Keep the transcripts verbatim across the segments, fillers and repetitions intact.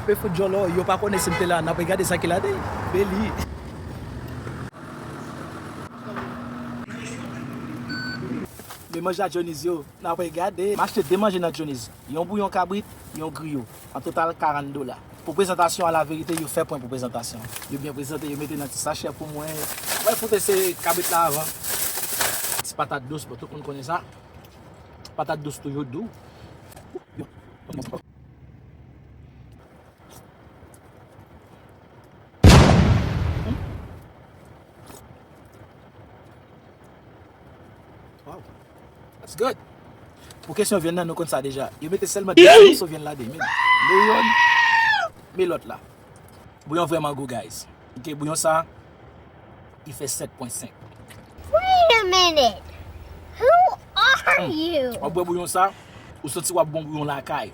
Pe fout djòlò, yo pa konnen si m te la, n ap regade sa ki ladan l. Beli. Men manje a Johnny's yo, n ap regade. M achte de manje nan Johnny's. Yon bouyon kabrit, yon griyo. An total, karant dola. Pou prezantasyon an, laverite, yo fè pwen pou prezantasyon. Yo byen prezante, yo mete nan ti sachè pou mwen. Mwen foute se kabrit la avan. Ti patat dous, bon, tout moun konnen sa. Patat dous toujou dou. Wow. That's good. Pou kesyon vyann nan, nou konn sa deja. Yo mete sèlman de moso vyann ladan, men. Men youn, men lòt la. Bouyon vrèman gou, guys. Ok, bouyon sa, li fè sèt pwen senk. Wait a minute. Who are you? W ap bwè bouyon sa, ou santi w ap bwè yon bouyon lakay.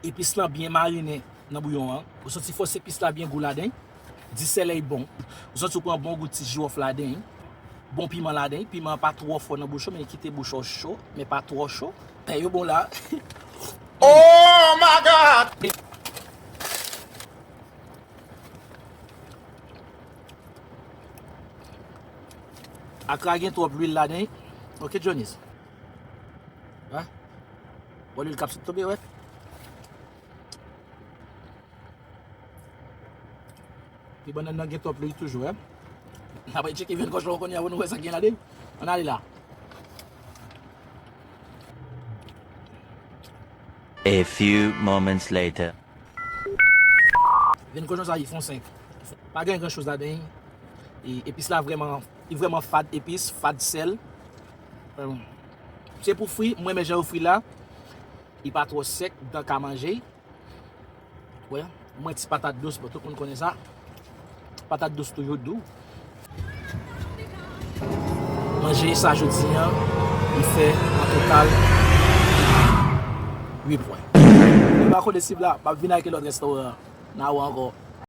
Epis lan byen marinen nan bouyon an. Ou santi fòs epis la byen gou ladan. Di sèlèy bon. Ou santi w pran bon gou ti jiwòf ladan. Bon piman ladan. Piman an pa twò fò nan bouch ou, men kite bouch ou cho, men pa twò cho. Pè yo bon la. Oh my God! Akra gen twòp lwil ladan. Ok, Johnny's. Wè. Wè lwil k ap sot tonbe, wè. Pi bannann nan gen twòp lwil toujou, wè. N ap al tcheke vyann kòchon an kounye a pou nou wè sa k gen ladan. Ann ale la. A few moments later. Vyann kòchon sa, li fon senk. Pa gen gran choz ladan. E epis la vrèman, li vrèman fad epis, fad sèl. Se pou fri, mwen renmen jan yo fri la. Li pa twò sèk, dan ka manje. Wè, mwen ti patat dous, bon, tout moun konnen sa. Patat dous toujou dou. Manje sa jodi an, li fè an total uit pwen. Nou pa konnen sib la, m ap vin ak lòt restoran. N a wè ankò.